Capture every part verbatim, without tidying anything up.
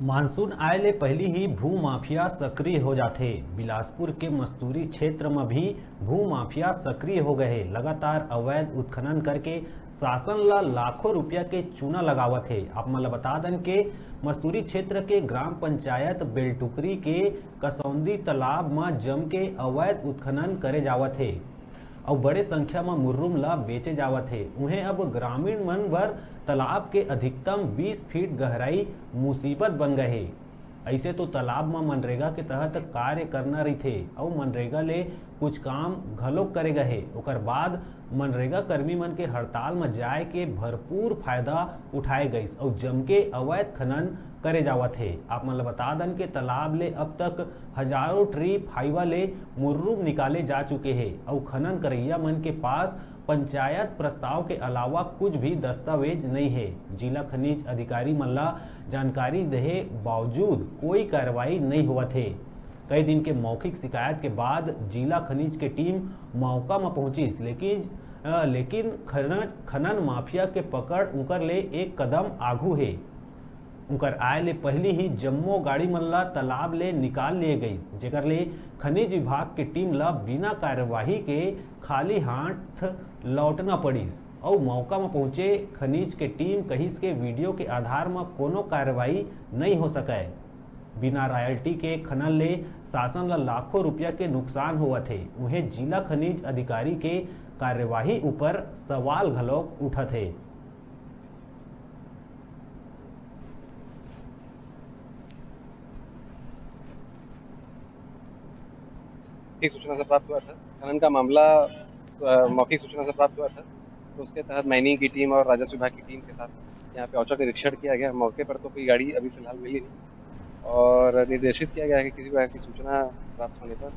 Monsoon आए ले पहिली ही भूमाफिया सक्रिय हो जाथे। बिलासपुर के मस्तूरी क्षेत्र म भी भूमाफिया सक्रिय हो गए हे। लगातार अवैध उत्खनन करके शासन ला लाखों रुपया के चूना लगावत हे। आप मन ला बता दन के मस्तूरी क्षेत्र के ग्राम पंचायत बेलटुकरी के कसौंदी तालाब म जम के अवैध उत्खनन करे जावत हे। अउ बड़े संख्या म मुर्रुम ला बेचे जावत हे। उहें अब ग्रामीण मन बर तालाब के अधिकतम बीस फीट गहराई मुसीबत बन गए हे। अइसे तो तालाब म मनरेगा के तहत कार्य करना रहिथे अउ मनरेगा ले कुछ काम घलोक करे गए हे। ओकर बाद मनरेगा कर्मी मन के हड़ताल म जाए के भरपूर फायदा उठाए गइस अउ जमके अवैध खनन करे जावत हे। आप मन ल बता दन के तालाब ले अब तक हजारों ट्री फाइवा ले मुर्रुम निकाले जा चुके हे अउ खनन करइया मन के पास पंचायत प्रस्ताव के अलावा कुछ भी दस्तावेज नइ हे। जिला खनिज अधिकारी मन ला जानकारी देहे बावजूद कोई कार्रवाई नइ होवत हे। कई दिन के मौखिक शिकायत के बाद जिला खनिज के टीम मौका म पहुंचिस, लेकिन, अ, लेकिन खनन, खनन माफिया के पकड़ उंकर ले एक कदम आघू हे। उंकर आए ले पहिली ही जम्मो गाड़ी मन ला तालाब ले निकाल लिए गइस, जेकर ले खनिज विभाग के टीम ला बिना कार्यवाही के खाली हाथ लौटना पड़िस। अउ मौका म पहुंचे खनिज के टीम कहिस के वीडियो के आधार म कोनो कार्रवाई नइ हो सकय। बिना रॉयल्टी के खनन ले शासन ल लाखों रुपया के नुकसान होवत हे। उहें जिला खनिज अधिकारी के कार्यवाही ऊपर सवाल घलोक उठत हे। मौखिक सूचना से प्राप्त हुआ था, खनन का मामला, अ, मौखिक सूचना से प्राप्त हुआ था। तो उसके तहत माइनिंग की टीम और राजस्व विभाग की टीम के साथ यहाँ पे औचक निरीक्षण किया गया। मौके पर तो कोई गाड़ी अभी फिलहाल मिली नहीं और निर्देशित किया गया है कि किसी प्रकार की सूचना प्राप्त होने पर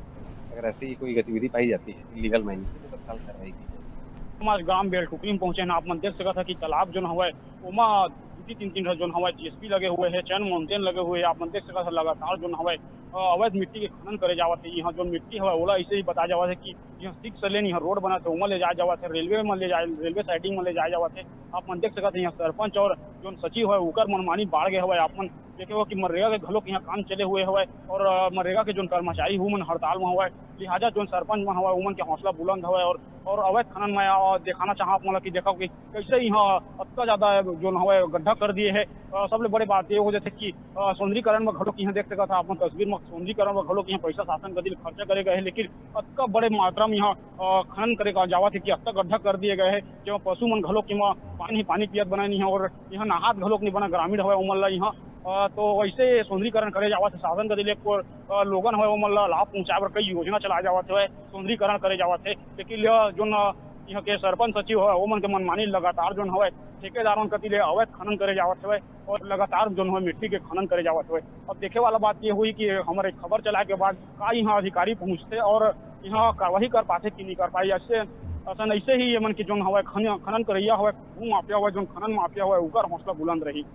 अगर ऐसी कोई गतिविधि पाई जाती है इलीगल माइनिंग की, तो तत्काल कार्रवाई की जाएगी। हम आज ग्राम बेलटुकरी में पहुंचे हैं। आप मन देख सकत ह कि तालाब जोन हवय, ओमा दू तीन, तीन ठो जोन हवय, जीएसपी लगे हुए हैं, चैन माउंटेन लगे हुए हैं। आप मन देख सकत ह लगातार जोन हवय, अ, अवैध मिट्टी के खनन करे जावत है। यहाँ जोन मिट्टी हवय, ओला ऐसे ही बताया जावत है कि यहाँ सिक्स लेन यहाँ रोड बनत है, ओमा ले जाया जावत है, रेलवे में ले जाए, रेलवे साइडिंग में ले जाया जावत है। आप मन देख सकत है, यहाँ सरपंच और जोन सचिव है, ओकर मनमानी बाढ़ गए हवय। आप मन देखे हो कि मनरेगा के घलोक यहाँ काम चले हुए हवय और, अ, मनरेगा के जोन कर्मचारी हु मन हड़ताल में हवय, लिहाजा जोन सरपंच मन हवय, ओमन के हौसला बुलंद हवय और, और अवैध खनन में, अ, दिखाना चाहब आप मन ल कि देखो कि कैसे यहाँ अतका ज्यादा जोन हवय गड्ढा कर दिए है। अ, सबले बड़े बात ये हो जाथे कि, अ, सौंदर्यीकरण में घलोक यहाँ देख सकत ह आप मन तस्वीर में, सौंदर्यीकरण में घलोक यहाँ पैसा शासन कति ले खर्चा करे गए है, लेकिन अतका बड़े मात्रा में यहाँ, अ, खनन करे का जावत है कि अतका गड्ढा कर दिए गए है, जेमा पशु मन घलोक एमा पानी ही पानी पियत बनाए नहीं है और यहाँ नहात घलोक नहीं बना ग्रामीण हवय ओमन ला यहाँ। अ, तो वैसे सौंदर्यीकरण करे जावत है शासन कति ले को, अ, लोगन हवय ओमन ला लाभ पहुँचाए बर कई योजना चलाए जावत हवय, सौंदर्यीकरण करे जावत है, लेकिन यह जोन, अ, यहाँ के सरपंच सचिव हवय ओमन के मनमानी लगातार जोन हवय ठेकेदार मन कति ले अवैध खनन करे जावत हवय और लगातार जोन हवय मिट्टी के खनन करे जावत हवय। अब देखे वाला बात ये हुई कि हमर एक खबर चलाए के बाद का यहाँ अधिकारी पहुँचथे और यहाँ कार्रवाई कर पाथे कि नहीं कर पाही। ऐसे, असन ऐसे ही ये मन के जोन हवय खन-, खनन करैया हवय, भू माफिया हवय, जोन खनन माफिया हवय, ओकर हौसला बुलंद रही।